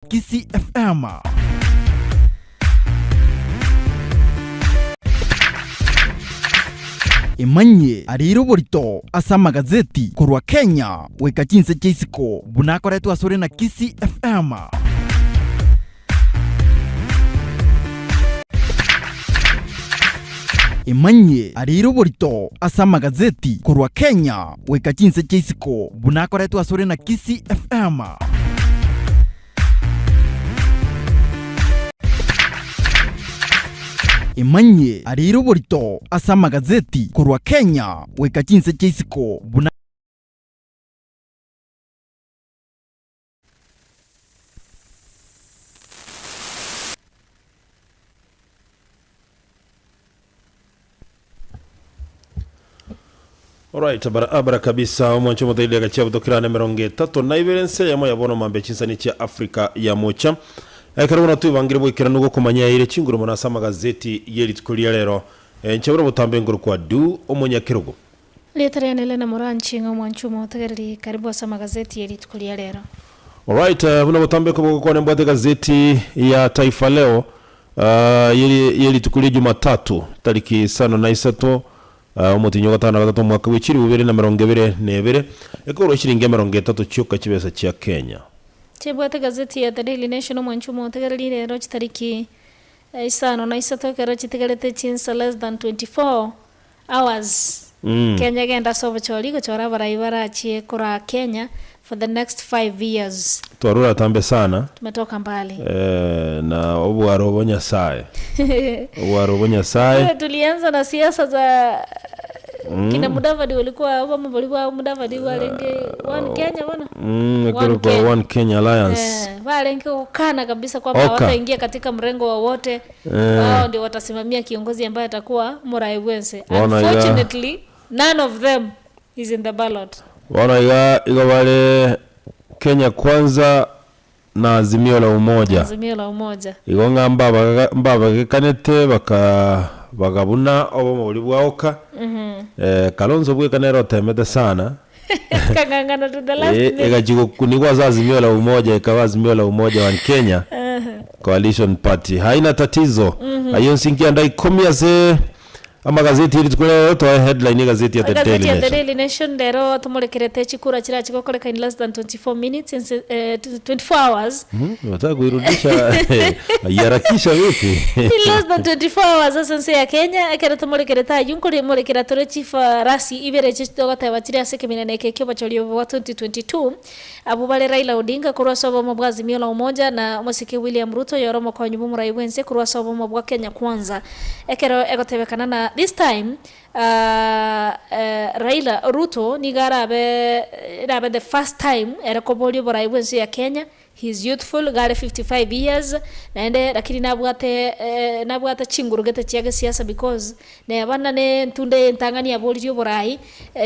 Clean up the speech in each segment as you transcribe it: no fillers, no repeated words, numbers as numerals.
Kisii FM. Emanyie areire oborito ase amagazeti korwa Kenya goika chinse chia isiko buna akoretwe asore na Kisii FM. Emanyie areire oborito ase amagazeti korwa Kenya goika chinse chia isiko buna akoretwe asore na Kisii FM. Emanyie areire oborito ase amagazeti korwa Kenya goika chinse chia isiko buna. Alright, barabara kabisa omwancho omotegereria gachia butokirane emerongo etato na ibere ense eyemo ya bono mambia chinsani chia Africa ya mocha. Ekero bono twebangire boikeranu gokomanya yaire chinguru mono ase amagazeti ye rituko ria rero. Inche buna botambe ngoro kwa Du omonyakerogo. Rieta riane Lena Moranchi, ng'a omwancho omotegereri, karibu ase amagazeti ye rituko ria rero. Alright, buna botambe kobogokwana mbwate egazeti ya Taifa Leo ye ye rituko ria Jumatatu tariki isano na isato omotienyi o gatano na gatato omwaka bwe chilifu bibere na emerongo ebere na ebere, ekorwa chiringi emerongo etato chioka chibesa chia Kenya. Chebwate egazeti ya The Daily Nation omwancho omotegereri rero chitariki isano na isato ekero chitigarete chinsa less than 24 hours Kenya genda ase obochori gochora abarai barachie koraa Kenya for the next 5 years. Twarure atambe sana. Tumetoka mbali. Eh, na obwaro obo Nyasaye. Obwaro obo Nyasaye. Wewe tulianza na siasa za kina Mudavadi walikuwa obamo bori bwa Mudavadi barenge One Kenya bono. Mm, One ekero kwa Kenya. One Kenya Alliance. Eh, barenge gokana kabisa kwamba Oka. hawataingia katika mrengo wowote. Eh. Wao ndio watasimamia kiongozi ambaye atakuwa Murai Bwense. Bono iga- Unfortunately, none of them is in the ballot. Bono iga igo bare Kenya Kwanza na Azimio la Umoja. Azimio la Umoja. Igo ng'a mbabaga mbabagekanete baka bagabuna obomo boria bwa Oka. Eh, Kalonzo bweka nere otemete sana. Kang'ang'ana to the last Eh, minute. egachi gokunigwa ase Azimio la Umoja ekaba Azimio la Umoja One Kenya Coalition Party. Haina tatizo. Ayio nsinki anda ikomi ase amagazeti rituko rero toe headline egazeti ya The Egazeti Daily ya The Nation. Daily Nation rero tomorekerete chikura chirachi gokoreka in less than 24 minutes inse, eh, 24 hours Unataka kuirudisha aiharakisha vipi? In less than 24 hours ase ense ya Kenya ekero tomorekerete ayio nkomorekera tore chifarasi ibere echio togoteba chire ase ekeminana eke ekiobochori obo bwa 2022 abwo bare Raila Odinga korwa ase obomo bwa Azimio la Umoja na omosike William Ruto oyore omokonyi bw'omorai bwense korwa ase obomo bwa Kenya Kwanza ekero egotebekana na this time Raila Ruto nigo arabe erabe the first time ere koboria oborai bwense ya Kenya He is youthful, iga are 55 years, naende lakini nabwate nabwate chinguru gete chia gesiasa because neba nane entunda eye entang'ani yaboririe oborai,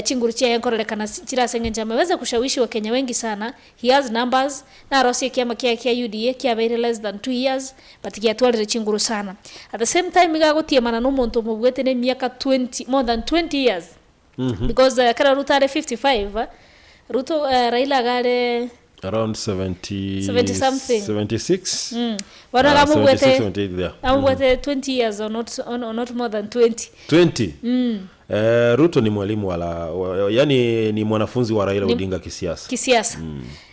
chinguru chiaye nkorerekana chire ase eng'encho ameweza kushawishi wakenya wengi sana, he has numbers, narosie ekiama kiaye kia UDA kiabeire less than 2 years but giatwarire chinguru sana. At the same time iga agotiemana na omonto omobuete na emiaka 20 more than 20 years because ekero Ruto are 55, Ruto Raila iga are. Around 70, 70 something. 76 Mm. Bono Ah, amobwate 76, 78 there. amobwate 20 years or not, or not more than 20. 20 Eh, Ruto ni mwalimu wa, la, wa yani ni mwanafunzi wa Raila Ni- Odinga kisiasa. Kisiasa.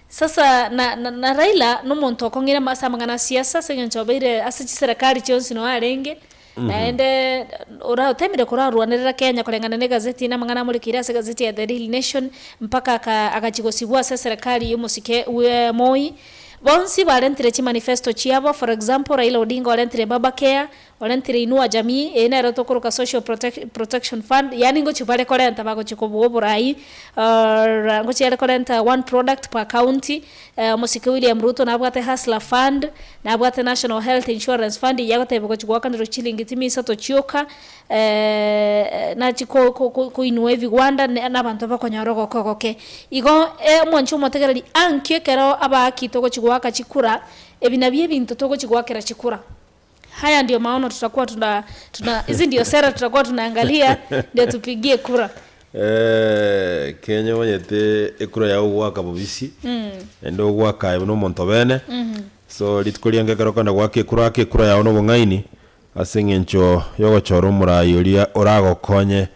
Sasa na, na, na Raila nomonto okong'ire ase amang'ana a siasa ase eng'encho obeire ase chiserekari chionsi noe arenge Naende oratemire korarwanerera Kenya koreng'ana negazeti namang'ana amorekeire ase egazeti ya The Daily Nation mpaka aka agachia gosibwa ase eserekari y'omosike bwe Moi. Bonsi barentire chimanifesto chiabo for example Raila Odinga orentire Baba Care, orentire Inua Jamii eye nero tokoroka Social Protection Fund yaani ngochia bare korenta bagochia kobua oborai or ngochia are korenta one product per county Omosike William Ruto nabwate Hustler Fund, Nabwate National Health Insurance Fund eyio agoteba gochia goakanerwa chilingi timi isato chioka nachi koinua ebigwanda na abanto bakonyora ogoka ogoke. Igo omwanchi omotegereri ankio ekero abaaki togochia goaka chikura, ebi nabio ebinto togochia goakera chikura. Haya ndio maono tutakuwa tuna tuna hizi ndio sera tutakuwa tunaangalia ndio tupigie kura. Eh, Kenya omanyete ekura yao ogoaka bobisi, naende ogoaka aye buna omonto bene. So rituko riange ekero okogenda goaka ekura aka ekura yao na obong'aini ase eng'encho yogochora omorai oria oragokonye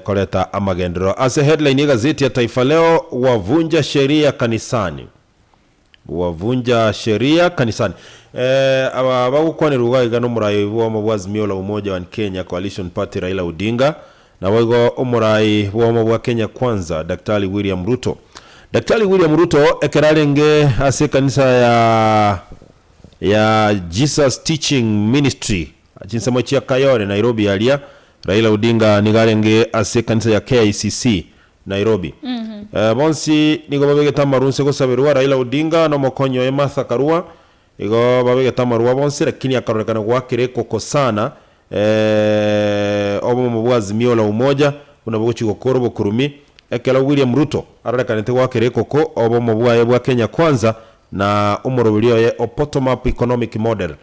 koreta amagenderero. Ase headline y'egazeti ya Taifa Leo, Wavunja sheria kanisani. Wavunja sheria kanisani. Aba bagokwanerwa iga iga nomorai bw'obomo bwa Azimio la Umoja One Kenya Coalition Party Raila Odinga, naboigo omorai bw'obomo bwa Kenya Kwanza Daktari William Ruto. Daktari William Ruto ekero arenge ase ekanisa ya ya Jesus Teaching Ministry chinsemo chia Kayole Nairobi aria, Raila Odinga nigo arenge ase ekanisa ya KICC Nairobi. Bonsi nigo babegete amarwa inse gosaberwa Raila Odinga na omokonyi oye Martha Karua igo babegete amarwa bonsi lakini akarorekana goakera ekoko sana obomo bwa Azimio la Umoja buna bogochia gokora obokurumi ekero William Ruto arorekanete goakera ekoko obomo bwaye bwa Kenya Kwanza na omoroberi oye o Bottom Up Economic Model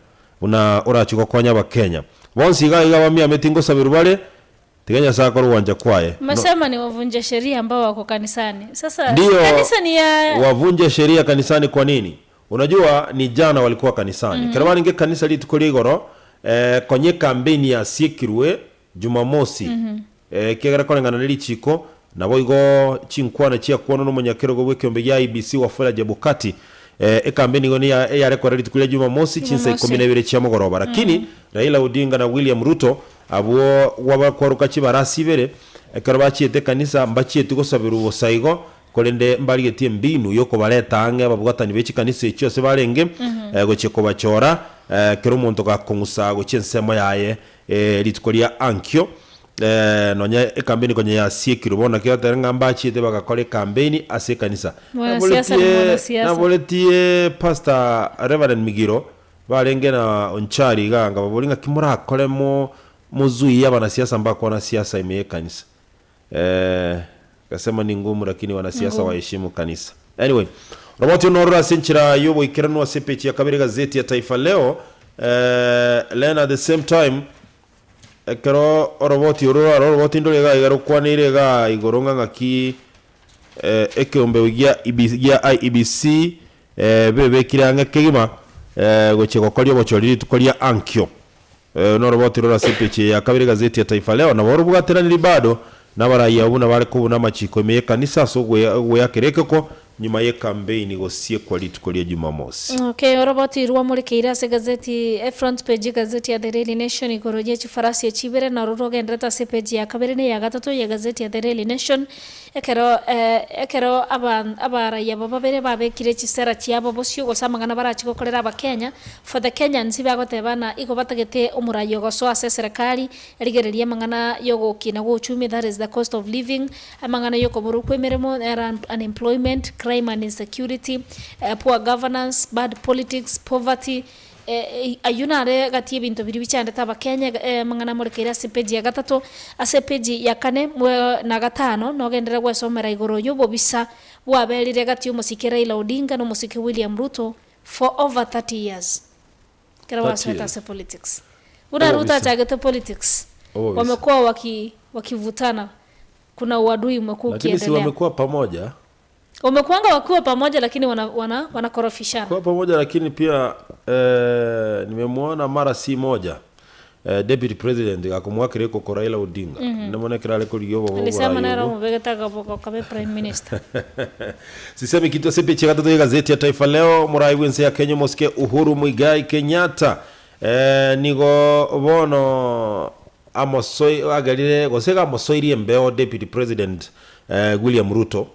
buna orachie gokonya abakenya. Bonsi iga iga bamiameti ngosaberwa bare Tiga Nyasae akore ogwancha kwaye. No. Umesema ni wavunja sheria ambao wako kanisani. Sasa si Ndiyo, kanisa ni ya wavunja sheria kanisani kwa nini? Unajua ni jana walikuwa kanisani. Ekero barenge ekanisa rituko ria igoro, eh, konya ekambeini yasiekirwe Jumamosi, eh, ekiagera koreng'ana ne richiko, naboigo chinkwana chiakwanwa nomonyakerogo bw'ekeombe gia IEBC Wafula Chebukati, eh, ekambeini igo niya eyare kora rituko ria Jumamosi chinsa Jumamosi. ikomi na ibere chia mogoroba. Lakini Raila Odinga na William Ruto Abwo gwabakwaroka chibarasi ibere, ekero bachiete ekanisa, mbachieti gosaberwa bosa igo, korende mbarigetie embinu y'okobareta ang'e ababwatani be chikanisa echio ase barenge, gochia kobachora, kera omonto gakong'usa gochia ensemo yaye rituko ria ankio. Nonya ekampeni konya yasiekirwe bono naki ogoteba ng'a mbachiete bagakora ekampeni ase ekanisa. Mwanasiasa ni mwanasiasa. Naboretie Pastor Reverend Migiro Barenge na Onchari iga nkababoria ng'aki morakore mo mozuie abanasiasa mbakwana siasa ime y'ekanisa. Eh, akasema ni ngumu lakini wanasiasa Ngumu. waheshimu kanisa. Anyway, roboti norora ase enchera y'oboikeranu ase epeji ya kabere egazeti ya Taifa Leo, eh, then at the same time ekero oroboti oro rwaro oroboti ndore iga iga rokwaneire igaa igoro ng'a ng'aki ekeombeo gia gia IEBC bebekire ang'e kegima gochia gokoria obochori rituko ria ankio. Noroboti rore ase epeji eye ya kabere egazeti ya Taifa Leo nabo robwateraniri bado nabarayi abwo buna bare kobuna amachiko ime y'ekanisa ase ogweakera ekeko nyuma y'ekambeini gosiekwa rituko ria Jumamosi. Okay, oroboti rwamorekeire ase egazeti efront page y'egazeti ya The Daily Nation igoro ye chifarasi echi ibere naro rogenderete ase epeji ya kabere na eya gatato y'egazeti ya The Daily Nation ekero ekero abarai aba babere babekire chisera chiabo bosio gose amang'ana barachi gokorera abakenya for the Kenyans bagoteba ng'a igo batagete omorai ogosoa ase eserekari Rigereria amang'ana y'ogokina gw'ochumi, that is the cost of living, amang'ana y'okoborwa kw'emeremo, unemployment, crime and insecurity, poor governance, bad politics, poverty, ayio nare gati y'ebinto biria bichandete abakenya, amang'ana amorekeire ase epeji ya gatato, ase epeji ya kane na gatano nogenderere gwesomera igoro y'obobisa bwaberire gati y'omosike Raila Odinga na omosike William Ruto for over 30 years. Ekero 30 basoete years. ase politics. Buna Ruto Obobisa. achagete politics, Obobisa. wamekuwa waki wakivutana. Kuna uadui umekuwa Lakini si ukiendelea. wamekuwa pamoja? Wamekuanga wakiwa pamoja lakini wana, wana, wanakorofishana. Kwa pamoja lakini pia eh, nimemwona mara si moja eh, deputy president akomwakera ekoko Raila Odinga mm -hmm. namona ekero are korigia obobe Alisema oborai nere obo. omobegete akaboka kabe prime minister. Sisemi kitu ase epeji ya gatato y'egazeti ya Taifa Leo, omorai bw'ense ya Kenya omosike Uhuru Muigai Kenyatta eh, nigo bono amosoi agerire gose iga amosoirie embeo deputy president eh, William Ruto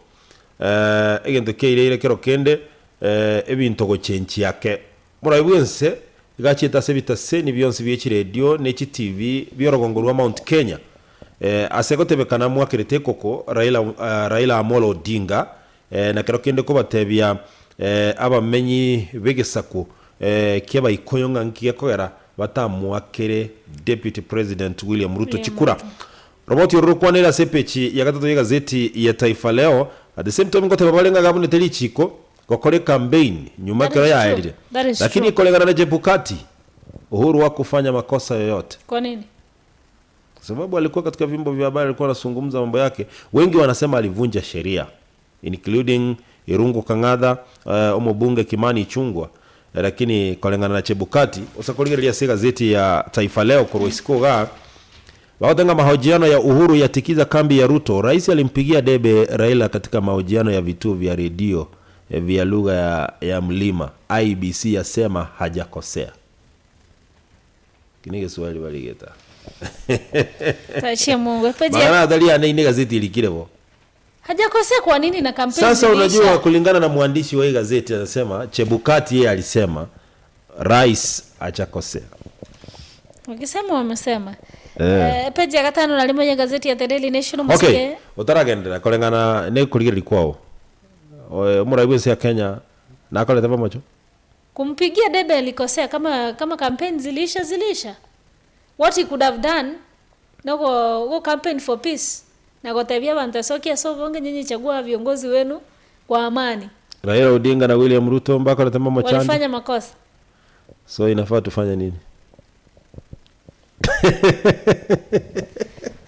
eh, egento kiaireire kero kende eh, ebinto gochenchia ake Morai bw'ense iga achiete ase ebitaseni bionsi bie chiredio ne chitivi bi'orogongo rwa Mount Kenya, ase gotebekana mwakerete ekoko Raila Raila Amolo Odinga, na kero kende kobatebia abamenyi b'egesaku ki'Abaikoyo ng'a nki gekogera batamoakere Deputy President William Ruto William chikura. Ruto. Roboti oro rokwanire ase epeji ya gatato y'egazeti ya Taifa Leo, at the same time ngoteba bare ng'a gabunete richiko Gokora ekambeini nyuma That ekero is true. yaerire. That is Lakini true. koreng'ana na Chebukati, Uhuru hakufanya makosa yoyote. Kwa nini? Kwa sababu alikuwa katika vyombo vya habari, alikuwa anazungumza mambo yake. Wengi wanasema alivunja sheria including Irungu Kang'atha, omobunge Kimani Ichung'wa. Lakini koreng'ana na Chebukati, ose korigereria ase egazeti ya Taifa Leo korwa isiko igaa, bagoteba ng'a mahojiano ya Uhuru yatikiza kambi ya Ruto, rais alimpigia debe Raila katika mahojiano ya vituo vya redio vya lugha ya, ya mlima, IEBC yasema hajakosea. Eki negeswahili barigete aa. Tachie Mungu. Epeji Mang'ana atari ane ine egazeti erikire bo. Hajakosea kwa nini na kampeni Sasa ziliisha? unajua, kulingana na mwandishi wa hii gazeti anasema Chebukati yeye alisema rais hajakosea. Wakisema wamesema. Eh. Eh, peji ya gatano na rimwe ya gazeti ya The Daily Nation Okay, musike. otaragenderera koreng'ana ne korigereria kwao omorai bwense ya Kenya nakorete pamocho Kumpigia debe alikosea kama kama campaign ziliisha ziliisha. What he could have done noko go campaign for peace na gotebia abantu asokia so bonge nyinyi chagua viongozi wenu kwa amani. Raila Odinga na William Ruto mbakorete mamochandi. Walifanya makosa. So inafaa tufanye nini?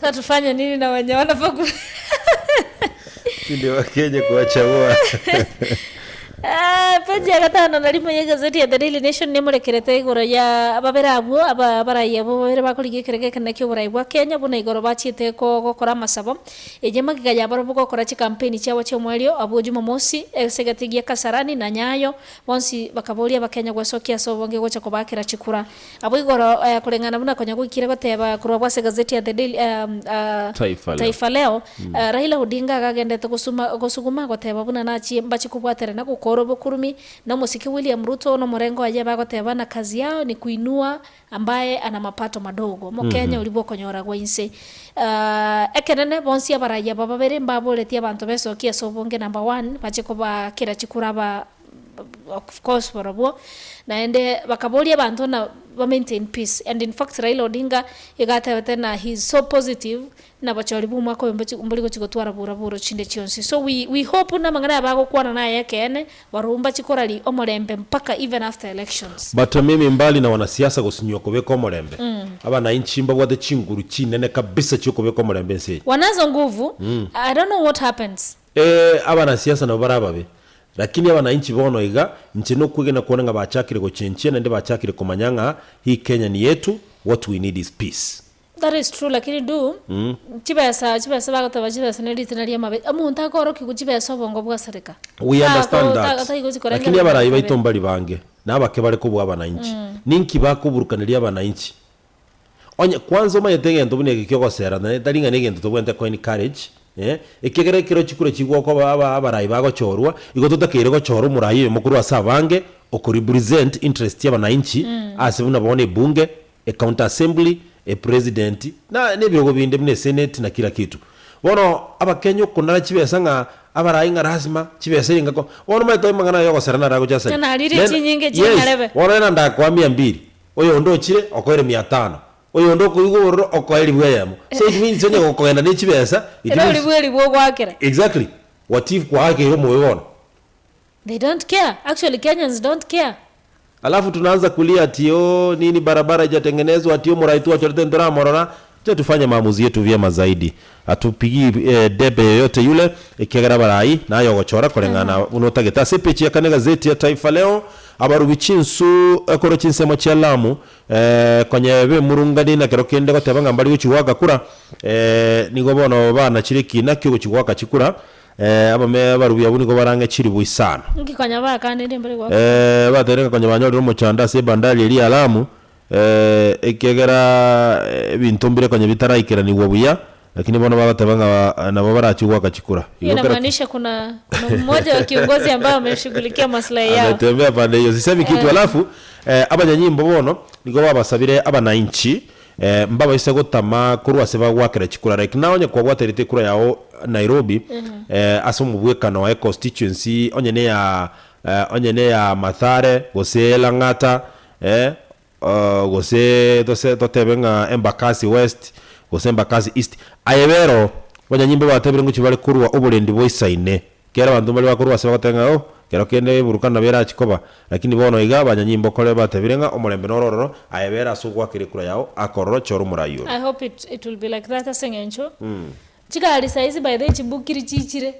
Sasa tufanye nini na wenye wanafaa ku Si ndio Wakenya kuwachagua. Ah, peji ya gatano na rimwe ya gazeti ya The Daily Nation nimurekerete igoro ya ababere abwo aba abarai abo babere bakorigia ekerego ekenene kia oborai bwa Kenya buna igoro bachiete ko gokora amasabo eye magega ya barobwo gokora chikampeni chiabo chia omwerio abwo Jumamosi ase egati gia Kasarani na Nyayo bonsi bakaboria abakenya gwesokia ase obonge gocha kobakera chikura abwo igoro eh, koreng'ana buna konya goikire goteba korwa abwo ase egazeti ya The Daily um, ah, Taifa Leo. Taifa Leo eh, Raila Odinga agagendete gosuma gosuguma goteba buna nachie mbache kobwaterana gokora obokurumi na omosike William Ruto na omorengo aye bagoteba na kazi yao ni kuinua ambaye ana mapato madogo omokenya oria bwokonyora gwa inse. Ah, ekenene bonsi abarai aba babere mbaboretie abanto besokia ase obonge number one bache kobakera chikura aba of course barobwo naende bakaboria abanto na ba maintain peace and in fact Raila Odinga iga atebete na he is so positive na bachori ba omwaka oyo mbachi mbori gochi gotwara bura buro chinde chionsi so we, we hope buna amang'ana aya bagokwana naye ekeene barobwo mbachi korari omorembe mpaka even after elections. But mimi mbali na wanasiasa gosinywa kobeka omorembe, abanainchi mbabwate chinguru chinene kabisa chiokobeka omorembe ense eye. Wanazo nguvu I don't know what happens. Eh, abanasiasa nabo bare ababe, lakini abanainchi bono iga, inche nokwegena kwane ng'a bachakire gochenchia naende bachakire komanya ng'a hii Kenya ni yetu, what we need is peace. That is true lakini du chibesa chibesa bagoteba chibesa ne ritina ria amabe omonto akorokigwa chibesa obongo bwasareka. We understand Tako- that. taigochikora Lakini engero abarai kabere. baito mbari bange, na abake bare kobua abanainchi. Ninki bakoburukaneria abanainchi? Onye kwanza omanyete egento buna eke kiogosera naye tari ng'a negento tobwenerete ko encourage, eh, ekiagera ekero chikura chigokwa aba aba abarai bagochorwa, igo totakeire gochora omorai oyomo korwa ase abange, oko represent interest ya abanainchi ase buna bono ebunge, ecounty assembly, epresident, na na ebirogo binde buna esenate na kila kitu. Bono abakenya okonara chibesa ng'a abarai ng'a lazima chibesa ere ngako, bono omanyete amang'ana aya yogosera naro agocha ase Ng'a narire Nene- chinyinge yes, ching'arebe. bono nere ndakoa mia mbili, Oyonde ochire okoire mia tano, oyonde okoigwa obororo okoa elifu eyemo. So it means onye gokogenda ne chibesa, it Ere means oribu elifu ogoakera. exactly what if kwaakeire omoyo bono. They don't care. Actually Kenyans don't care. Alafu tunaanza kulia ati oh, nini barabara haijatengenezwa ati oh, morai tu achorete ntoramorora. Acha tufanye maamuzi yetu vyema zaidi. Atupigii eh, debe yoyote yule ekiagera abarai naye ogochora koreng'ana buna otagete. Ase epeji ya kane egazeti ya Taifa Leo Abarubi chinsu korwa chinsemo chia Lamu, konya bemurungani na kero kende goteba ng'a mbari gochia goaka kura, nigo bono banachire ekina ki'ogochia goaka chikura, abame abarubi abwo nigo barang'e chilifu isano. Inki konya bakanerie mbare goaka kura? Bateire ng'a konya banyorire omochando ase ebandari eria ya Lamu, ekiagera ebinto mbire konya bitaraikeranigwa buya, Lakini bono bagateba ng'a nabo barachie goaka chikura. Hiyo Igo kera inamaanisha kuna kuna mmoja wa kiongozi ambaye ameshughulikia maslahi yao. ametembea pande hiyo sisemi kitu alafu eh, abanyanyimbo bono nigo babasabire abananchi eh, mbabaise gotama korwa ase bagwakera chikura like now onye kwabwaterete ekura yao Nairobi eh, ase omobwekano wa econstituency onye ne ya eh, onye ne ya Mathare gose Lang'ata eh, Gose tose totebe ng'a Embakasi West gose Embakasi East. Aye bero, abanyanyimbo batebire ngochia bare korwa oborendi boisaine. Kera abanto mbare bakorwa ase bagoteba ng'a oh, kero kende eburukano nabo erachie koba. Lakini bono iga abanyanyimbo kore batebire ng'a omorembe noro ororo, aye bera ase ogoakera ekura yao aka ororo chora omorai ore. I hope it, it will be like that ase eng'encho. Chigari saizi by the way chibukiri chichire,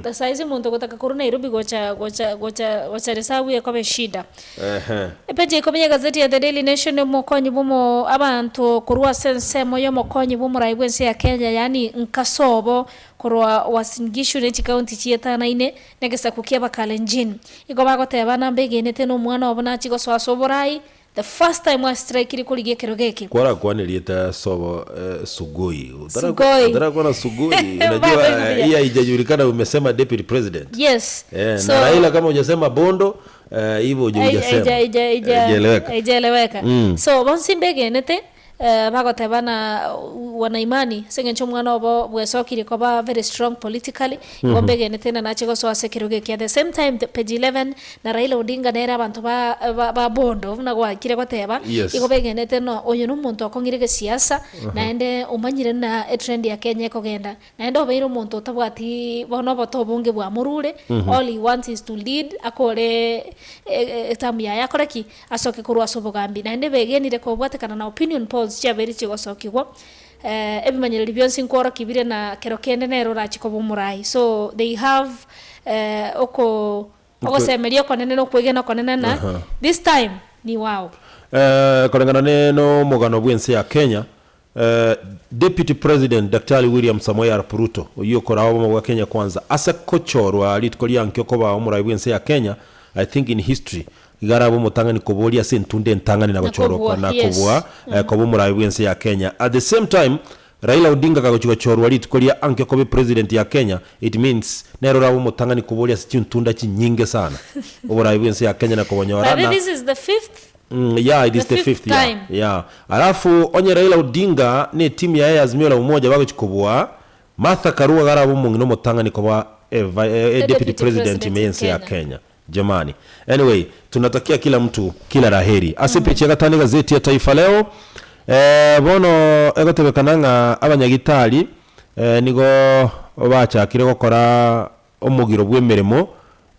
ta saizi omonto ogotaka korwa Nairobi gocha gocha gocha gocha reserve ekoba eshida. Ehe. Epeji ya ikomi y'egazeti ya The Daily Nation omokonyi bw'omo abanto korwa ase ensemo y'omokonyi bw'omorai bw'ense ya Kenya yaani Nkasobo korwa Uasin Gishu ne chikaunti chietanaine negesaku kia Abakalenjin. Igo bagoteba nambegenete nomwana obo nachie gosoa ase oborai The first time a strikire korigia ekerogo eke. Kwarakwana erieta sobo eh, Sugoi. Sugoi. Utarakwana Sugoi. Bado Unajua iko eh, buya. hii haijajulikana umesema deputy president. Yes. Eh, So na Raila kama hujasema Bondo eh, hivyo huja- hujasema. Haijaeleweka. Haijaeleweka. Mm. So bonsi mbegenete eh, bagoteba na wanaimani ase eng'encho omwana obo bwesokire koba very strong politically igo mbegenete na nache gosoa ase ekerogo eke at the same time the page 11 na Raila Odinga nere abanto ba ba ba Bondo buna gwakire goteba Yes. igo begenete no oyo na omonto okong'ire gesiasa naende omanyire na etrend ya Kenya ekogenda naende obeire omonto otabwati bono oboto obonge bwamorure all he wants is to lead akore etamu yaye akore ki? Asoke korwa ase obogambi naende begenire kobwatekana na opinion polls chiabeire chigosokigwa Ebimanyereri bionsi nkworokia bire na kero kende nere orache koba omorai. So they have oko ogosemeria okonene na okwegena okonene na this time ni wao. Koreng'ana ne nomogano bw'ense ya Kenya, Deputy President Daktari William Samoei Arap Ruto oyio okoraa obomo bwa Kenya Kwanza ase kochorwa rituko ria nkio koba omorai bw'ense ya Kenya, I think in history Iga arabe omotang'ani koboria ase entunda entang'ani na Na gochorwa kobua, na yes. kobua eh, koba omoraai bw'ense ya Kenya. At the same time, Raila Odinga kagochia gochorwa rituko ria ankio koba epresident ya Kenya, it means nere orabe omotang'ani koboria ase chintunda chinyinge sana oboraai bw'ense ya Kenya na kobonyora By the na this is the fifth Mm, yeah, it is The the fifth fifth, yeah, time. yeah. Alafu onye Raila Odinga ne etimu yaye ya Azimio la Umoja bagochia kobua, Martha Karua iga arabe omong'ina omotang'ani koba e, vi- e, e, The deputy deputy president president ime in y'ense ya Kenya. Kenya. Jamani. Anyway, tunatakia kila mtu kila la heri. Ase epeji ya gatano egazeti ya Taifa Leo, eh, bono egotebekana ng'a abanyagitari eh, nigo bachakire gokora omogiro bw'emeremo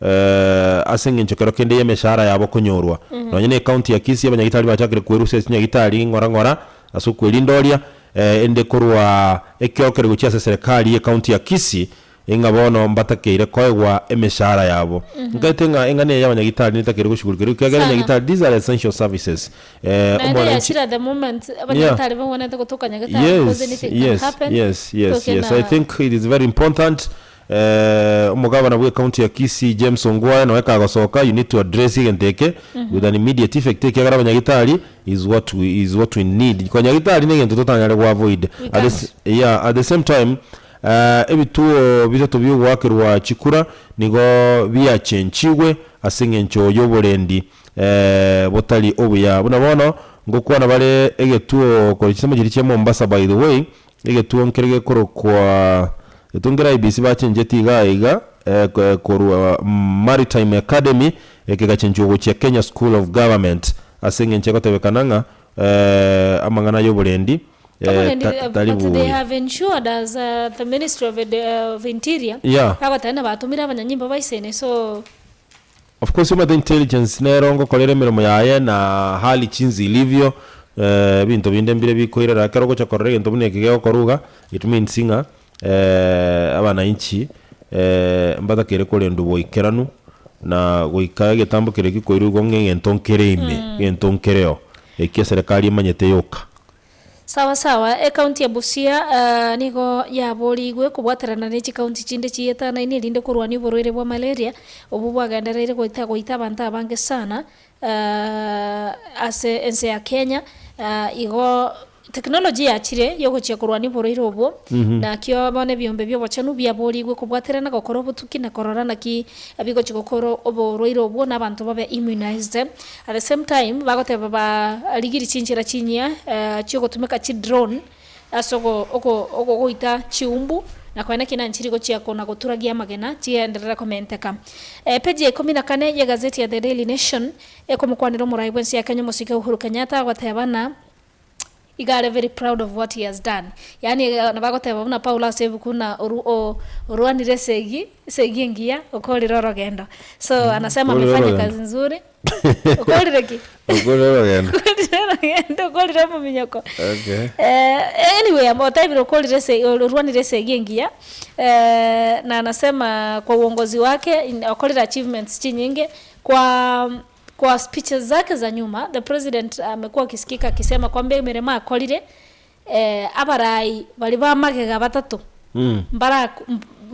eh, ase eng'encho kero kende y'emeshahara yabo konyorwa. Nonye na ecounty ya Kisii abanyagitari bachakire kwerusia ase chinyagitari ng'ora ng'ora ase okwerinda oria eh, ende korwa ekiorokererio gochia ase eserekari y'ecounty ya Kisii Ing'a bono mbatakeire koegwa emeshahara yabo. Nkaete ng'a eng'ana eye y'abanyagitari netakeire goshughulikerwa ekiagera Sana. nyagitari these are essential services. Eh, Naende omwananchi yachire at the moment Yeah. abanyagitari babwenerete gotoka nyagitari because Yes, anything can yes, happen. yes, yes, Toke yes. na- I think it is very important. Eh, omogabana bwe county ya Kisii James Ongwae noe kagosoka you need to address egento eke with an immediate effect ekiagera abanyagitari is what we, is what we need. Konyagitari na egento totanyare go avoid. We At the, can't. s- yeah, at the same time Ebituo bitato bi'ogoakerwa chikura nigo biachenchigwe ase engencho y'oborendi botari obuya. Buna bono ngokwana bare egetuo korwa chinsemo chiria chia Mombasa by the way, egetuo nkere gekorokwa egetuo nkere IEBC bachenchetie igaa iga korwa Maritime Academy ekegachenchigwa gochia Kenya School of Government ase engencho egotebekana ng'a amang'ana y'oborendi Eh, Oborendi, ta- tari but they buya. have ensured as the Ministry of, of Interior Yeah. bagoteba ng'a batomire abanyanyimbo baisene so Of course omanyete intelligence nero ngokorera emeremo yaye na hali chinsi ilivyo eh, ebinto binde mbire bikoirera ekero ogocha korora egento buna eke gegokorwa iga it means ng'a eh, abananchi eh, mbatakeire korendwa boikeranu na goika egetambo keria gekoirwa igo ng'a egento nkere ime egento nkereo eki eserekari emanyete yoka. Sawa sawa, Ecounty ya Busia nigo yaborigwe kobwaterana ne chicounty chinde chietanaine erinde korwania oborwaire bwa malaria obwo bwagendereire goita goita abanto abange sana ase ense ya Kenya. Igo technology yachire yogochia korwania oborwaire obwo nakio bono ebiombe bia obochenu biaborigwe kobwaterana gokora obotuki na korora naki bigochia gokora oborwaire obwo na abanto babe immunized. At the same time bagoteba barigirie chinchera chinyia chiogotumeka chidrone ase ogo ogo ogogoita chiumbu na konya naki nanchiri gochia kona goturagia amagena chigenderere komenteka. Epeji ya ikomi na kane y'egazeti ya The Daily Nation ekomokwanera omorai bw'ense ya Kenya omosike Uhuru Kenyatta agoteba ng'a. Iga are very proud of what he has done. Yaani nabo agoteba buna Paulo ase ebuku buna oru o orwanire esegi, esegi engiya, okorire orogendo. So anasema Okorire amefanya orogendo. kazi nzuri. Okorire ki? Okorire orogendo. Okorire orogendo, okorire omominyoko. Okay. Anyway amo otebire okorire ese orwanire esegi engiya, na anasema kwa uongozi wake in okorire achievements chinyinge, kwa Kwa speeches zake za nyuma, the president amekuwa akisikika akisema kwamba emeremo akorire abarai baria ba magega batato mbara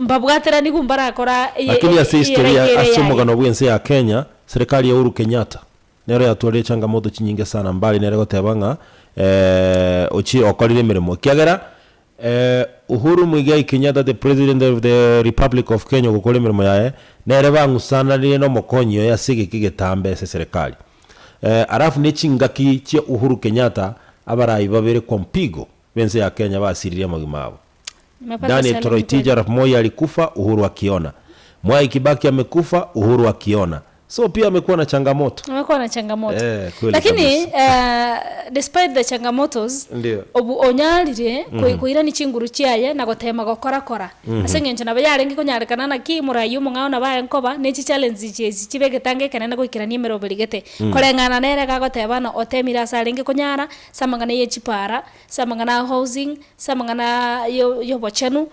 mbabwateranigu mbarakora eye Lakini ase eye history ere ase yaye. omogano bw'ense ya Kenya, serikali ya Uhuru Kenyatta nero yatwarire changamoto chinyinge sana mbali nere goteba ng'a ochie okorire emeremo ekiagera Uhuru Muigai Kenyatta the President of the Republic of Kenya ogokora emeremo yaye, nere bang'usananire nomokonyi oye ase egeka egetambe ase eserekari. Alafu ne chingaki chia Uhuru Kenyatta abarai babere kwa mpigo b'ense ya Kenya basiririe amagima abo. Nimepata Daniel challenge Toroitich kweli. arap Moi alikufa Uhuru akiona. Mwai Kibaki amekufa Uhuru akiona. So pia amekuwa na changamoto. Amekuwa na changamoto. Eh, kweli Lakini kabisa. despite the changamotos Ndio. obu onyarire koi- koirani chinguru chiaye na gotema gokora kora ase eng'encho nabo yarenge konyarekana naki morai omong'ao nabo aye nkoba ne chichallenges echi echi chibe egetango ekenene goikerania emeroberi gete koreng'ana nere iga agoteba ng'a otemire ase arenge konyara ase amang'ana ye chipara ase amang'ana a housing ase amang'ana yo yobochenu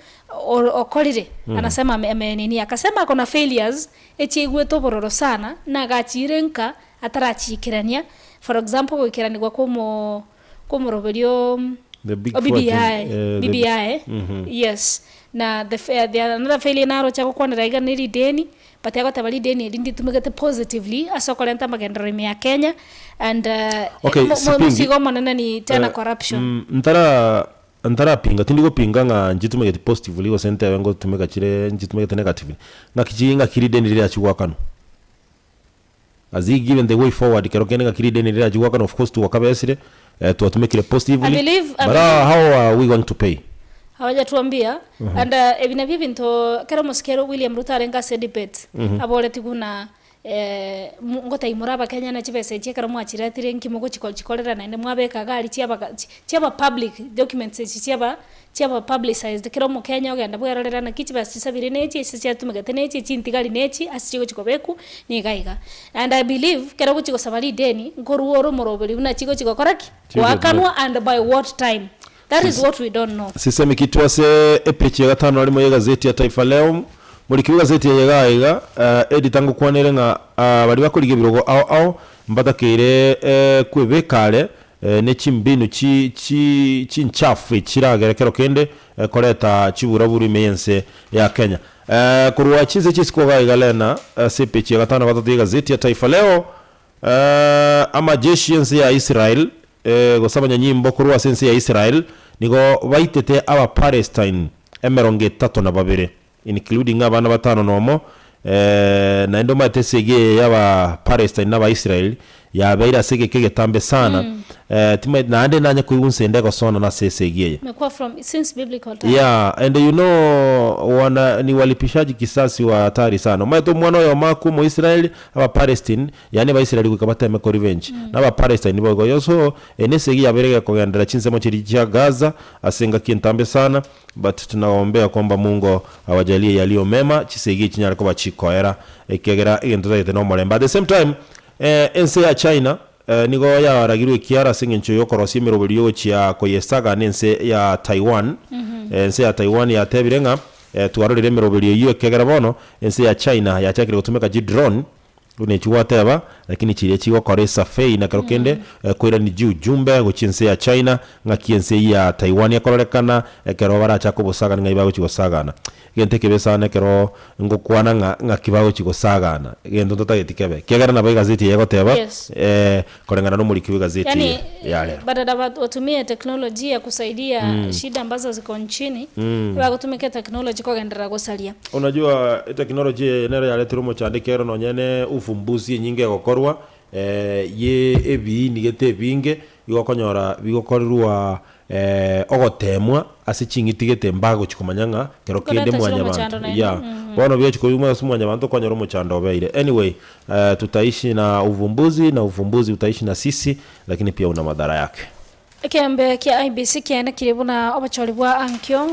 o- okorire anasema ame amenini akasema ako na failures Echiaigwete obororo sana, na agachiira enka atarachiikerania, for example goikeranigwa kw'omo kw'omoroberi o The big o four BBI, agenda, eh, the- BBI, yes. Na the fa the another failure naroche gokwanera iga ne rideni, but agoteba rideni eri nditumegete positively ase okorenta amagenderero ime ya Kenya, and Okay, mo- mo- sipingi. omosigo omonene ni tena Eh, corruption. ntara Ntarapinga, tindi gopinga ng'a nchitumegeti positively gose ntebe ngotumeka chire nchitumegete negatively, ng'aki chi ng'aki rideni rirachi goakanwa. Has he given the way forward kero kende ng'aki rideni rirachi goakanwa of course twakabesire, twatumekire I positively, believe, I but believe how are we going to pay? Hawajatuambia and ebi nabio ebinto ekero omosike William Ruto arenge ase debate aboretigwe buna Ngotebi more Abakenya na chibesa echi ekero mwachiretire nki mogochikorera naende mwabeka iga aria chiaba chiaba public documents echi chiaba chiaba publicized kera omokenya ogenda bwerorera naki chibesa chisabire nechi ase chiatumegete nechi chintigari nechi ase chigochi kobekwa niga iga. And I believe ekero ogochi gosaba rideni nkorwa ore omoroberi buna chigochi gokora ki? Goakanwa and by what time. That is what we don't know. Sisemi ki twase epeji ya gatano na rimo y'egazeti ya Taifa Leo. Moriki bw'egazeti eye iga iga, editor ngokwanere ng'a baria bakorigia ebirogo ao ao mbatakeire kwebeka are ne chimbinu chi chi chinchafu echiragere kero kende koreta chiburaburu ime y'ense ya Kenya. Korwa chinse chi'isiko iga iga Lena ase epeji ya gatano na gatato y'egazeti ya Taifa Leo, Amajeshi y'ense ya Israel, gose abanyanyimbo korwa ase ense ya Israel, nigo baitete Abapalestine emerongo etato na babere, including abana batano nomo, naende omanyete esegi eye y'Abapalestine na Abaisrael yabeire ase egeka egetambe sana, timanyeti naende nanye koigwa inse ende egosona nase esegi eye. Imekuwa from since biblical time. Yeah, and you know wana ni walipishaji kisasi wa hatari sana. Omanyete omwana oyomo akwa Omoisraeli, Abapalestine, yaani Abaisraeli goika bateme ko revenge. Na Abapalestine boigo. Yo so, eye nesegi yabeire gekogenderera chinsemo chiria chia Gaza ase engaki entambe sana, but tunawaombea kwamba Mungu awajalie yaliyo mema, chisegi echi chinyare koba chikoera, ekiagera egento totagete nomorembe. At the same time, ense ya China, Nigo yaragirwe ekiara ase engencho y'okorosia emeroberi y'ogochia koyesaga nense ya Taiwan. Ense ya Taiwan yatebire ng'a twarorire emeroberi eyio ekiagera bono ense ya China yachakire gotumeka chidrone buna echi gwateba, lakini chiria chigokora esurvey na kero kende koirania chiujumbe gochia ense ya China ng'aki ense eyio ya Taiwan ekororekana ekero barachake obosagani ng'ai bagochia gosagana. Egento ekebe sana ekero ngokwana ng'a ng'aki bagochia gosagana, egento ntotageti kebe. Ekiagera nabo egazeti eye egoteba, Yes. koreng'ana nomoriki bw'egazeti Yaani eye ya rero. badala watumie teknolojia kusaidia shida ambazo ziko nchini bagotumika technology kogenderera gosaria. Unajua eteknology eye nero yaretire omochando ekiagera nonye ne ufumbuzi enyinge egokorwa, ye ebiini gete ebinge, igo okonyora bigokorerwa ogoteemwa ase ching'iti gete mbagochia komanya ng'a kero kende Koreta chire mwanyabanto omochando naende. yeah. Bono biochia koigwa ase mwanyabanto okonyora omochando obeire. Anyway, tutaishi na uvumbuzi na uvumbuzi utaishi na sisi lakini pia una madhara yake. Ekeombe kia IEBC kiaenekire buna obochori bwa ankio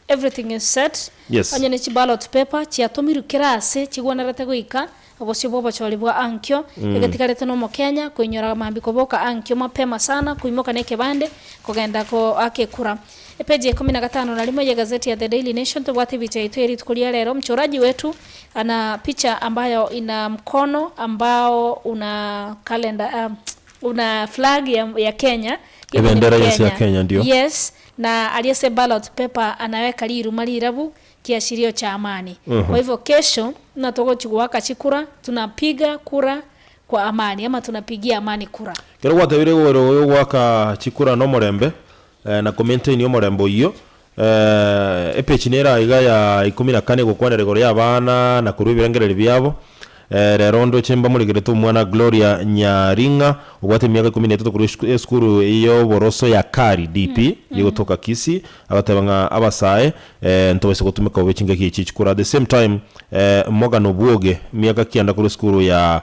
everything is set. Yes. Onye ne chiballot paper chiatomirwe kera ase chigwenerete goika obosio bwa obochori bwa ankio. Egetigarete na omokenya koinyora mambia koboka ankio mapema sana koimoka na ekebande kogenda goaka ekura. Epeji ya ikomi na gatano na rimo ye gazeti ya The Daily Nation tobwate ebicha yaito ye rituko ria rero. Mchoraji wetu ana picha ambayo ina mkono ambao una calendar una flag ya, ya Kenya Ebendera yense ya Kenya ndio. Yes, na aria ase ballot paper anaweka riruma rirabu kiashirio cha amani. Kwa hivyo kesho buna togochi goaka chikura tunapiga kura kwa amani ama tunapigia amani kura. Ekero gwatebire igoro y'ogoaka chikura nomorembe na komaintain omorembe oyio, epeji nere aiga ya ikomi na kane egokwanera igoro y'abana na korwa ebirengererio biabo. Rero ndoche mbamorigerete omwana Gloria Nyaring'a obwate emiaka ikomi na etato korwa esukuru y'oboroso ya Kari DP yegotoka Kisii, agoteba ng'a abasae ntobaise gotumeka bobe chingaki echi chikura. At the same time Morgan Obwoge emiaka kianda korwa esukuru ya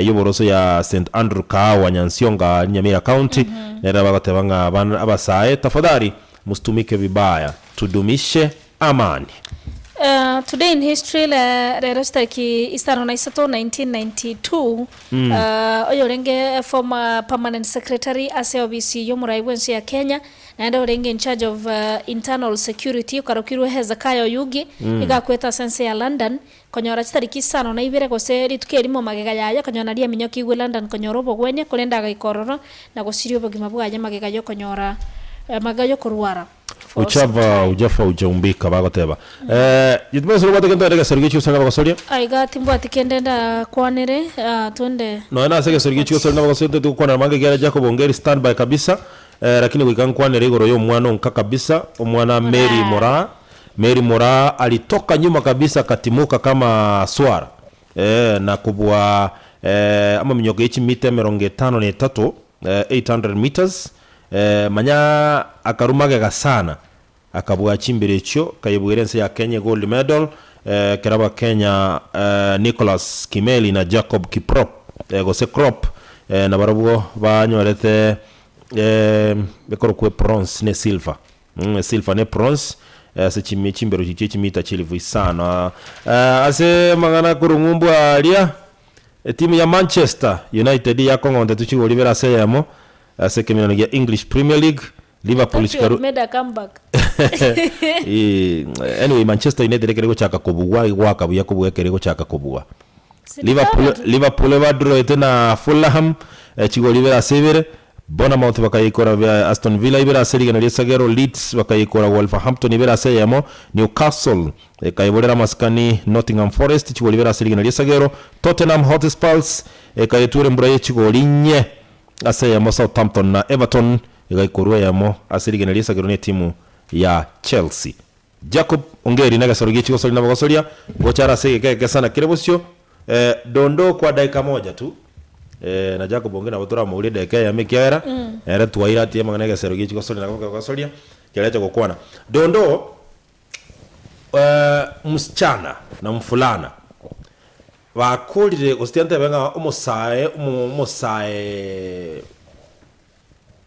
y'oboroso ya St Andrew Kahawa Nyansionga Nyamira County nere bagoteba ng'a abana abasae tafadhali musitumike vibaya tudumishe amani. Today in history le rero chitariki isano na isato 1992 oyorenge former permanent secretary ase obisi y'omorai bw'ense ya Kenya naende orenge in charge of internal security okarokirwe Hezekiah Oyugi iga akwete ase ense ya London Konyora chitariki isano na ibere gose rituko erimo magega yaye, konyora naria aminyokigwe London konyora obogwenia, korende agaika ororo na gosiria obogima bwaye magega y'okonyora magega y'okorwara for some Uchava time. ujafa ujaumbika bagoteba. Eh, Gituma obwate gento ere egesori gichia gosori nabagosoria? Aiga timbwati kende ndakwanere, ah, twende. Nonya nase egesori gichia gosori nabagosoria ntagete gokwanera mange ekiagera Jacob Ongeri stand by kabisa, eh, lakini goika nkwanere igoro y'omwana onka kabisa, omwana Mary Moraa. Moraa. Mary Moraa alitoka nyuma kabisa akatimuka kama swara eh, na kobua eh, amaminyoko ye chimita emerongo etano na etato eh, 800 meters eh, manya akarwa magega sana akabua chimbero echio kayebuera ense ya Kenya egold medal eh, ekero abakenya eh, Nicholas Kimeli na Jacob Kiprop eh, gose Krop eh, nabarabwo banyorete eh, ekorokwa bronze ne silver. Esilfa ne bronze ase chimi chimbero chichio chimita chilifu isano. Ase amang'ana korwa ng'umbu aria, etimu ya Manchester United yakong'ontetwe chigori ibere ase eyemo ase ekeminano gia English Premier League. Liverpool Thought you had chikaru made a comeback. Anyway, Manchester United ekere gochaka kobugwa egoaka buya kobua ekere egochaka kobua. Si Liverpool Liverpool. Liverpool badroete na Fulham chigori ibere ase ibere, Bournemouth bakayeikora via Aston Villa ibere ase rigena ri'esagero, Leeds bakayeikora Wolverhampton ibere ase eyemo, Newcastle ekayeborera amasikani Nottingham Forest chigori ibere ase rigena ri'esagero, Tottenham Hotspurs ekayetuera embura ye chigori inye ase eyemo, Southampton na Everton egaikorwa eyemo ase rigena ri'esagero netimu ya Chelsea. Jacob Ongeri negesoro gie chigosori na bogosoria, ngocha are ase egeka egesana kere bosio, eh, dondoo kwa dakika moja tu, eh, na Jacob Ongeri nabo toramourie edakika eyemo ekiagera ere twaira atie amang'ana egesero gie chigosori na bogosoria kerecha gokwana. Dondoo, eh, msichana na mfulana bakorire gose tiga ntebe ng'a omosae omo omosae.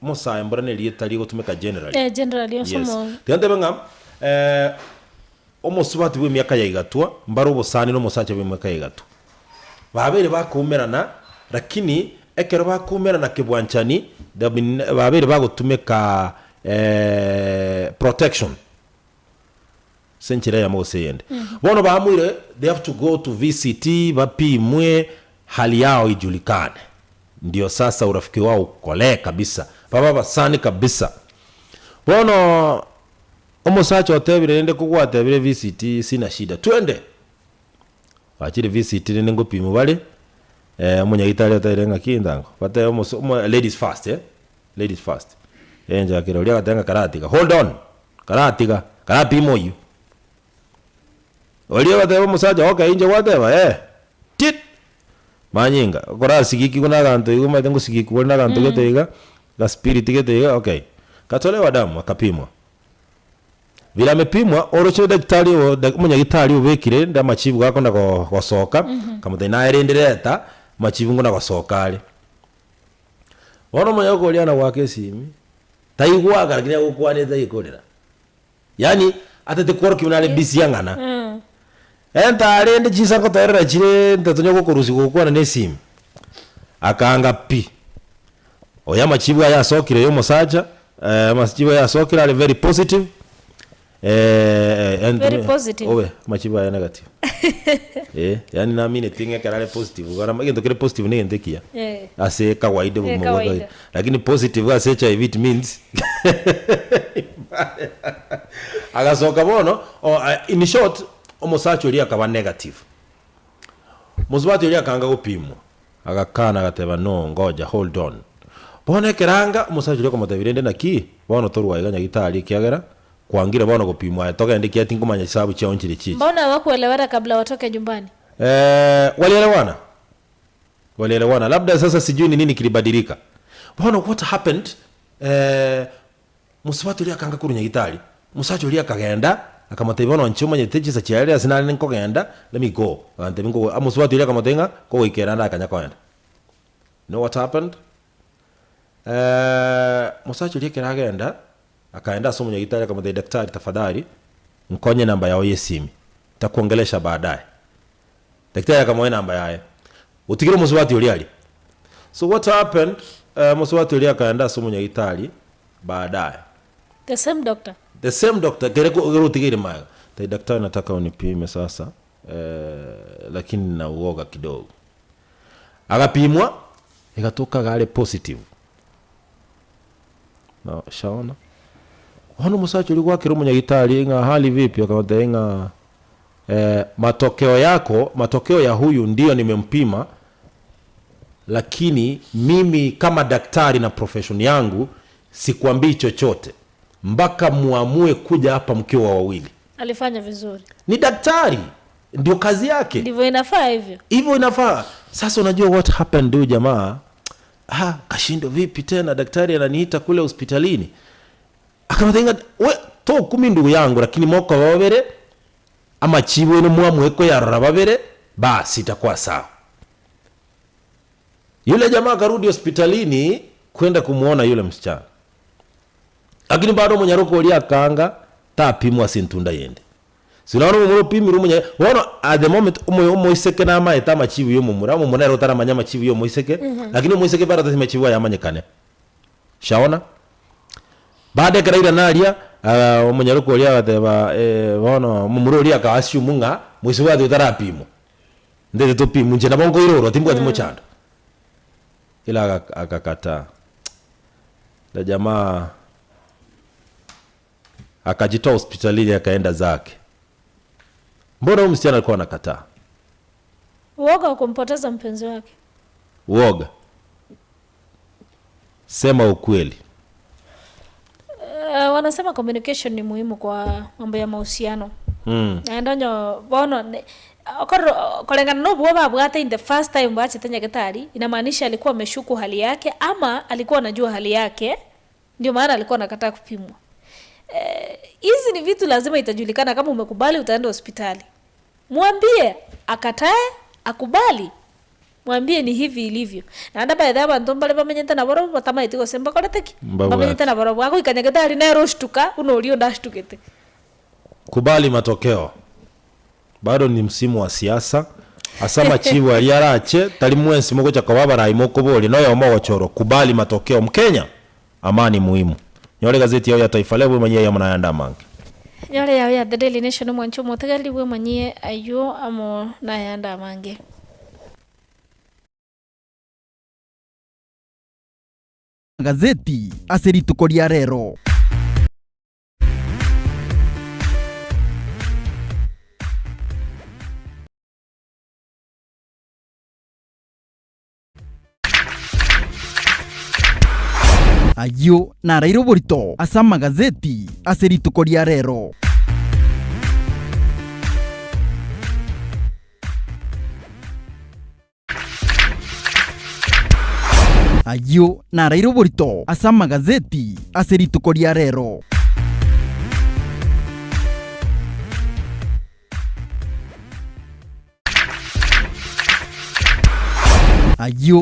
Omosae mbora nerieta rigotumeka generally. Eh, generally ase Yes. omo- Tiga ntebe ng'a eh, omosubati bw'emiaka ya igatwa mbare obosani na omosacha bw'emiaka ya igatwa. Babeire bakoumerana lakini ekero bakoumerana kebwanchani they have been babeire bagotumeka eh, protection. Ase enchera eyemo gose eyende. Bono baamuire they have to go to VCT bapimwe hali yao ijulikane. Ndio sasa urafiki wao ukolee kabisa, babe abasani kabisa. Bono omosacha otebire rende kogwatebire VCT sina shida, twende. Bachire VCT rende ngopimwa bare, omonyagitari otebire ng'aki ntango, batebe omosa omo ladies first eh, ladies first. Enchakire oria agateba ng'a karatiga, hold on, karatiga, karapima oyio. Oria agateba omosacha okay inche gwateba eh, tit! Manyinga, okorasigikigwe na aganto igo omanyete ngosigikigwa ore na aganto gete iga, gaspirit gete iga okay. Katolewa damu akapimwa. Vile amepimwa, oroche daktari o dak omonyagitari obekire rende amachibu gakonda go gosoka, akamotebia naye rende reta, amachibu ngona gosoka are. Bono omonyagoka oria nagoaka esimi, taigwaka lakini agokwanete taikorera. Yaani atete kworokia buna are busy ang'ana. Enta rende chinsa nkotoerera chire nte tonya gokorusia gokwana na esimi. Akaanga pi. Oyo amachibu aye asokire ya omosacha, amachibu aye asokire are very positive, Very positive. obe amachibu aye negative. Eh, yaani namineti ng'a ekero are positive igo are egento kere positive na egento ekiya. Eh. Ase kawaida Eh, obogima bwa kawaida. kawaida. Lakini positive ase HIV it means agasoka bono o in short omosacha oria akaba negative. Mosubati oria akanga gopimwa, agakana agateba no ngoja hold on. Bono ekero anga omosacha oria akamotebia rende naki bono torwa iga nyagitari ekiagera kwangire bono gopimwa aye togende ekiagera tinkomanya chisabu chiao nchire chichi. Mbona hawakuelewana kabla watoke nyumbani? Eh, walielewana walielewana labda sasa sijui ni nini kilibadilika. Bono what happened eh, Mosubati oria akanga korwa nyagitari, omosacha oria akagenda, akamotebia, Bono inche omanyete chinsa chiarire ase nare nkogenda, let me go. Agantebia nkogo omosubati oria akamotebia ng'a kogoikera ande akanya kogenda. You know what happened? Omosacha oria ekero agenda, akaenda ase omonyagitari akamotebia, daktari tafadhali, nkonye enamba yao ya esimi, ntakuongelesha baadaye. Daktari akamoa enamba yaye, otigire omosubati oria aria. So what happened, omosubati oria akaenda ase omonyagitari baadaye. The same doctor? The same doctor, kere kere otigeire magega. Tai daktari nataka unipime sasa, lakini nina uoga kidogo. Agapimwa, egatoka iga are positive. Na shaona. Bono omosacha oria gwakera omonyagitari ng'a hali vipi, akamotebia ng'a matokeo yako, matokeo ya huyu ndiyo nimempima, lakini mimi kama daktari na profession yangu sikuambii chochote mpaka muamue kuja hapa mkiwa wawili. Alifanya vizuri. Ni daktari, ndio kazi yake. Ndivyo inafaa hivyo. Hivyo inafaa. Sasa unajua what happened huyu jamaa? Ah, kashindo vipi tena daktari ananiita kule hospitalini. Akamotebia ng'a we tokumi ndugu yangu lakini mokoba babere amachibu ene mwamue koyarora babere basi itakuwa sawa. Yule jamaa akarudi hospitalini kwenda kumuona yule msichana. Lakini bado omonyaroka oria akanga tapimwa ase entunda yende. Sinaona omomura opimire omonya bono at the moment omoyo omoiseke namaete amachibu ya omomura, omomura nere otaramanya amachibu ya omoiseke, lakini omoiseke bado tari machibu aye amanyekane. Shaona? Baada ekero airana aria, omonyaroka oria agateba bono omomura oria aka assume ng'a moisebwati otarapimwa, ntete topimwe inche nabo nkoirorwa timbwati mochando. Ila agakataa. Na jamaa akajitoa hospitalini akaenda zake. Mbona huyu msichana alikuwa anakataa? Uoga wa kumpoteza mpenzi wake. Uoga. Sema ukweli. Wanasema communication ni muhimu kwa mambo ya mahusiano. Naende onye bono ne okorora koreng'ana na obwoba abwate in the first time bachete nyagetari, inamaanisha alikuwa ameshuku hali yake ama alikuwa anajua hali yake ndio maana alikuwa anakataa kupimwa. Hizi ni vitu lazima itajulikana kama umekubali utaenda hospitali. Mwambie akatae akubali. Mwambie ni hivi ilivyo. Naende by the way abanto mbare bamenyete nabarobwo batamaeti gose mbakorete ki? Mbabwate. Mbamenyete nabarobwo. Agoika nyagetari nere oshtuka buna oria onde ashtukete. Kubali matokeo. Bado ni msimu wa siasa, ase amachibu aria arache, tari mwensi mogocha koba abarai mokoboria noyomo ogochorwa. Kubali matokeo Mkenya, amani muhimu. Nyora egazeti yao ya Taifa Leo bwemanyie ayio amo nayande amange. Nyora eyao ya The Daily Nation omwanche omotegereri bwemanyie ayio amo nayande amange. Gazeti ase rituko ria rero. Ayio naraire oborito ase amagazeti ase rituko ria rero. Ayio naraire oborito ase amagazeti ase rituko ria rero. Ayio